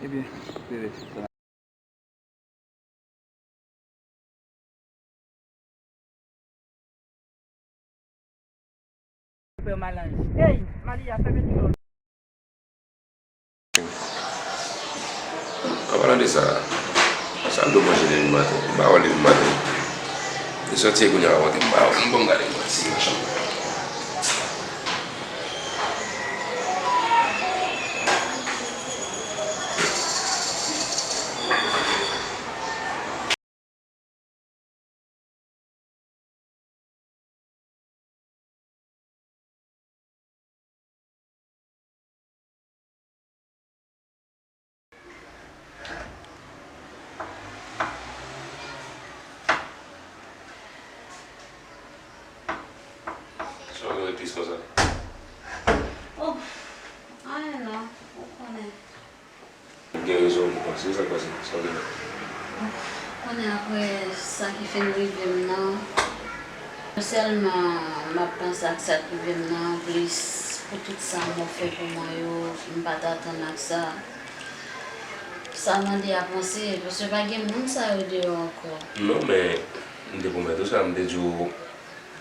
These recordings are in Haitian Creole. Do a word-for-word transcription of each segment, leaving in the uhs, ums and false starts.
Ebyen, bebe. Pè Malanj. Ey, Malia, fèmen djòl. An palan de sa, sa m dwe manje depi maten? M pa wè l depi maten. Li sòti kounye a, m pa wè l. Bon, m gade m wè si nan chanm nan. Sa w gen tris konsa? Oh, anyen non, ou konnen. Ou gen rezon pou panse sa k pase, sa w gen la? Konnen apre sa ki fin rive m nan, non sèlman m ap panse ak sa k rive m nan, anplis pou tout sa mò fè pou mwen yo, m pa t atann ak sa. Sa mande a panse, paske pa gen moun sa yo deyò ankò. Non, men m te pwomèt ou sa, m te di w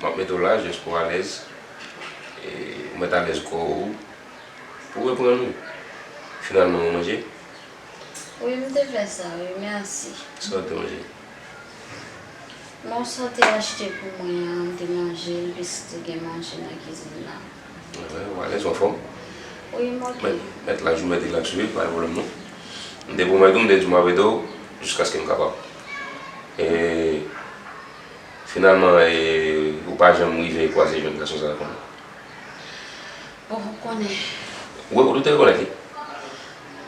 m ap mete w la, jis pou w alèz. E, ou mèt alèz kò w, pou w reprann ou. Finalman, ou manje? Wi, m te fè sa, wi, mèsi. Sa w te manje? Non, sa w te achte pou mwen an, m te manje l, piske te gen manje nan kizin nan. Wi, ou alèz, ou anfòm? Wi, m oke. Mèt, mèt laj ou, mèt rilaks ou, wi, pa gen pwoblèm non. M te pwomèt ou, m te di w m ap ede w jiskaske m kapab. E, finalman, e, ou pa janm rive kwaze jèn gason sa ankò non? Bon, ou konnen. Ou, ou te rekonèt li?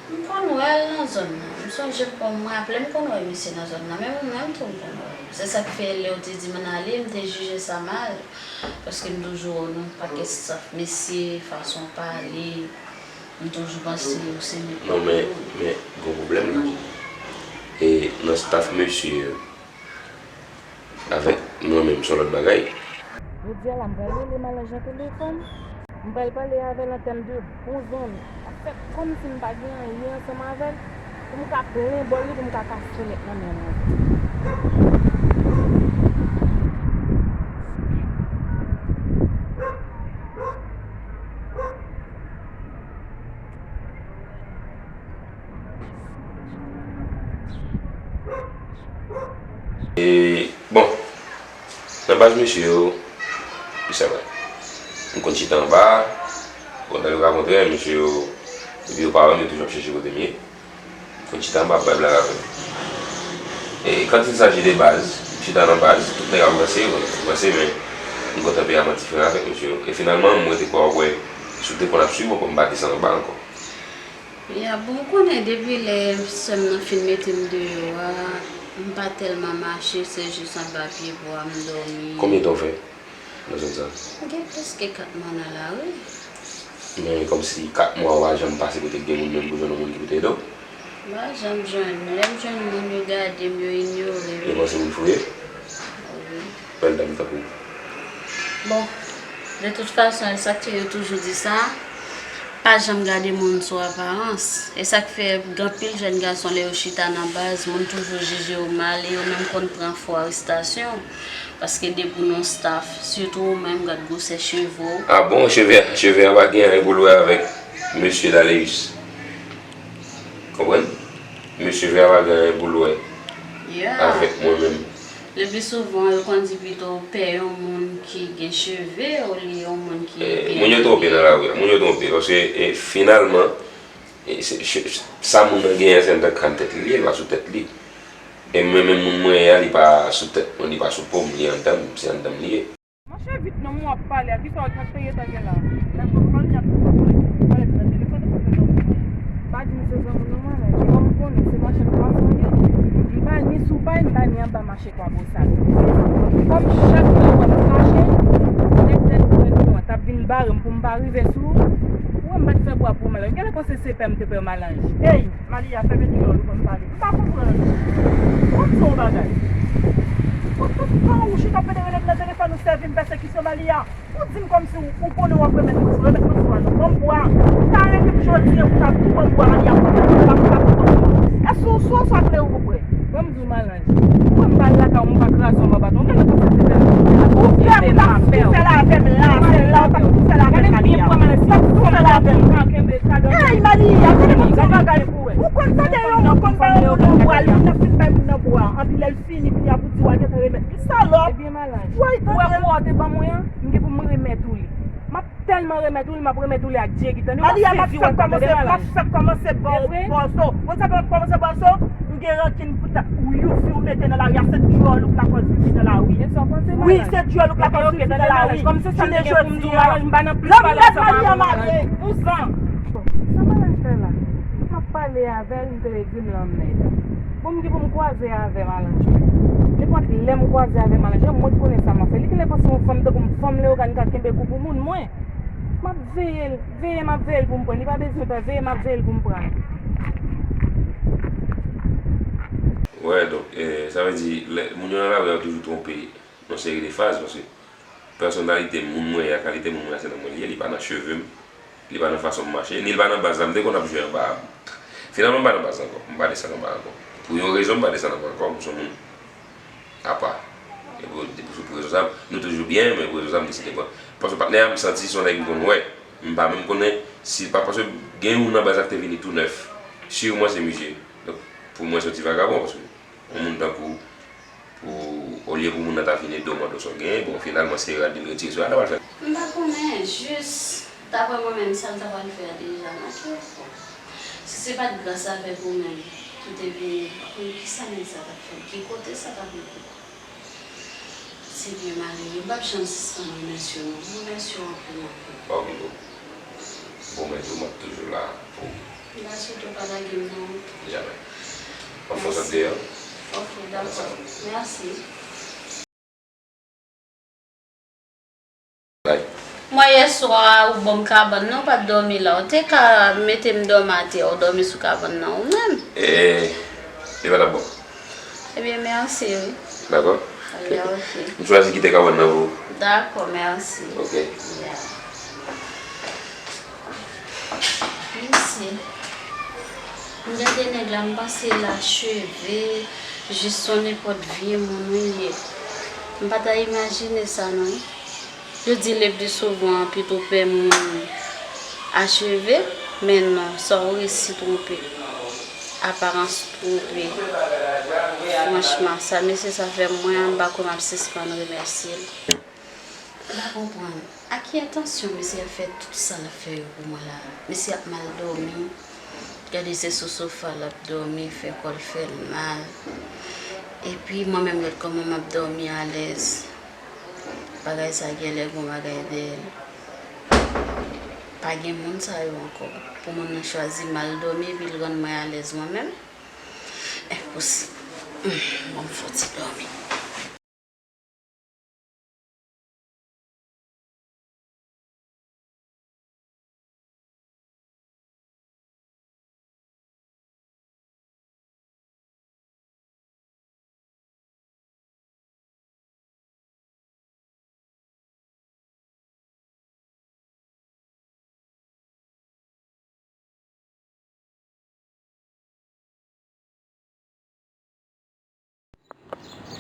M konn wè l nan zòn nan. M sonje m konn, m raple m konn wè misye nan zòn nan. Men mwen menm tou m konn wè l. Se sa k fè lè yo te di m ann ale, m te jije sa mal. Paske m toujou wè w nan yon pakèt staff mesye, fason w pale. M toujou panse ou se nèg. Non, men, men, gen yon pwoblèm la. E nan staff mesye, avèk mwen menm, se yon lòt bagay. Jodi a la, m pral rele Malanj nan telefòn. M pral pale avè l an tèm de bon zòn. An fèt, kòmsi m pa gen anyen ansanm avè l, pou m ka plen bòl li, pou m ka kase nèt nan men l. E, bon, nan baz mesye yo, pi sa vre. M konn chita anba, bon, nan yo ka kontrè, mesye yo, epi yo pa wè m, yo toujou ap chèche kote m ye. M konn chita anba, ap bay blag avè m. E, quand il s'agit de baz, m chita nan baz, tout nèg ap ranse, yo ranse, men m kontan peye a manti fè avèk mesye yo. E finalman, m rete kwè, wè, si w te konn ap swiv mwen, m pa desann anba ankò. Ya, bon, ou konnen depi lè sè m nan fin mete m deyò a, m pa tèlman mache, se jis anba pye bwa m dòmi. Konbyen tan w fè nan zòn sa? M gen plis ke kat mwa nan lari. Men kòmsi kat mwa ou pa janm pase kote k gen moun menm pou jwenn yon moun ki pou te ede w? M pa janm jwenn. Lè m jwenn moun, yo gade m, yo inyore m. Yo panse moun fou ye? Wi. Bèl dam tankou w. Bon, de tout fason, e sa k fè yo toujou di sa, pa janm gade moun sou aparans. E sa k fè gen anpil jèn gason, lè yo chita nan baz, moun toujou jije yo mal, e yo menm konn pran fo arestasyon. Paske depi w nan yon staff, sitou ou menm, gad gwosè cheve w. A bon, cheve, cheve a pa gen anyen pou l wè avèk mesye Daleus. Konprann? Mesye a pa gen anyen pou l wè avèk mwen menm. Le pli souvan, yo konn di pito pè yon moun ki gen cheve olye yon moun ki gen... Moun yo twonpe nan lari a. Moun yo twonpe. Paske, e, finalman, e, se, se, sa moun nan genyen, se anndan kràn tèt li li ye, li pa sou tèt li. E mwen menm, moun mwen ye a, li pa sou tèt mwen, li pa sou po m, li anndan m, se anndan m li ye. Mache vit non, moun w ap pale a, kisa w t ap peye tan gen la? Dakò, pa di ap pale nan telefòn, pa fè non. Pa di m se zanmi w non, mwen, men ou konnen se machann pwason w ye. M pa ni sou pay, m pa ni anba mache kwa bosal. Kòm chak lè w wè m kache, nèg nan nivo nou an t ap vin bare m pou m pa rive sou ou. Ou wè m pa t fè bwa pou ou, Malanj. Genlè panse se pè m te pè Malanj. Ey, Malia, fèmen djòl ou ban m pale. M pa konprann. Kòm se yon bagay. Ou tout tan ou chita pede rele m nan telefòn, ou sèvi m pèsekisyon, Malia. Ou di m kòmsi ou, ou konnen w ap remèt mwen sou, remèt mwen sou a non. Ban m bwa. Ou ta rele m jodi a pou ta tou ban m bwa, Malia. Pou ta tou ban m bwa. Sou, sou, sou, apre ou pou prè. Mwen m di w Malanj. Mwen m pa lakay ou, m pa kraze w, m pa bat ou. Ou genlè panse se fè m. Ou fè m, ou fè l avè m la, se la ou t ap fè l avè m la. Gade m byen pran Malanj, si w ap fè l avè m. Ey, Malia, gade m di w bagay pou wè. Ou konn tande yon moun konn bay yon moun nan bwa, li fin ap fin bay moun nan bwa. Anpi lè l fini, kounye a pou di w al gentan remèt li. Salòp. Ebyen, Malanj. Ou wè pou wè ou te ban mwen an, m gen pou m remèt ou li. M ap tèlman remèt ou li, m ap remèt ou li ak djegi, tande w, m ap sezi w ak tande Malanj. M ap fèk kòmanse ba w zo. Ou konn sa m ap kòmanse ba w zo? M gen rankin pou tèt ou, youfi ou mete nan lari a, se dyòl ou k lakòz youfi nan lari. Wi, se dyòl ou k lakòz youfi nan lari. Jounen jodi a, m pa nan plis pale ansanm avè w, Malanj. Vouzan. Sa Malanj fè la? M ap pale avè l, m te di m lanmèd. Bon, m gen pou m kwaze avè Malanj. Nenpòt lè m kwaze avè Malanj, mwen ki konnen sa m ap fè. Li genlè panse yon fanm tankou m, fanm Leyogàn ka kenbe kou pou moun, mwen. M ap veye l, veye m ap veye l pou m pran. Li pa bezwen pè, veye m ap veye l pou m pran. Wè, donk, eh, sa vle di, lè, moun yo nan lari a toujou twonpe yon seri de faz, paske pèsonalite moun mwen ye a, kalite moun mwen ye a, se nan mwen li ye, li pa nan cheve m, li pa nan fason m mache, ni li pa nan baz la. M te konn ap jwe anba. Finalman, m pa nan baz la ankò, m pa desann anba ankò. Pou yon rezon, m pa desann anba ankò, m se yon moun apa. E pou, pou, pou rezon sa, nou toujou byen, men pou rezon sa, m deside pran. Paske patnè a, m santi se yon nèg m konn wè. M pa menm konnen si pa, paske gen youn nan baz la ki te vini tou nèf. Sirman se misye. Donk, pou mwen, se yon ti vagabon, paske yon moun tankou, pou, olye pou moun nan ta vin ede w mande w sa w genyen, bon, finalman, se rad li m retire sou rad la, m al fè. M pa konnen, jis, daprè mwen menm, sa l ta pral fè a deja make w. Si se pa t gras avèk ou menm ki te vini, m pa konn kisa nèg sa t ap fè, ki kote sa t ap rive. Se byen malere, m p ap janm sispann remèsye w, non. M remèsye w anpil, anpil. Pa okipe w. Bon, men tou, m ap toujou la pou ou. M pa swete w pa lage m nan wout. Jamè. M ap fè w sot deyò. Ok, dakò. Mèsi. Mwen, yèswa, ou ban m kabann nan, ou pa t dòmi la. Ou te ka mete m dòmi atè, ou dòmi sou kabann nan ou menm. E, li pa t ap bon. Ebyen, mèsi, wi. Dakò. Ebyen, ok. M chwazi kite kabann nan pou ou. Dakò, mèsi. Ok. Yeah. Mesye, m gade nèg la, m panse l acheve, jis yon nenpòt vye moun li ye. M pa ta imajine sa non. Yo di le pli souvan pito pè moun acheve, men non, sa w resi twonpe. Aparans twonpe. Franchman, sa mesye sa fè mwen, m pa kwè m ap sispann remèsye l. M pa konprann. A ki entansyon mesye ap fè tout sa l ap fè yo pou mwen la? Mesye ap mal dòmi. Gade se sou sofa l ap dòmi, fè kò l fè l mal. Epi mwen menm gad kòman m ap dòmi alèz. Bagay sa genlè gon bagay dèyè l. Pa gen moun sa yo ankò. Pou moun nan chwazi mal dòmi epi l rann mwen alèz mwen menm. Enposib. Humm, ban m fè yon ti dòmi.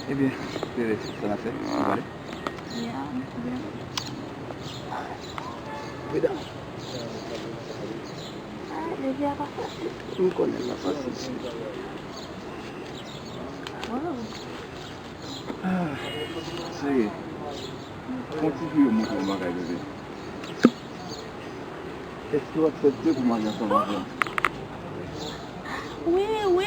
Ebyen, bebe, sa n ap fè? Nou pale? Ya, nou byen. Pridan. Ah, bebe a pa fasil. M konnen l pa fasil. Waw. Ah, cheri, fè yon ti vire montre m yon bagay, bebe. Èske w aksepte pou m al ansanm avè w? Wi, wi,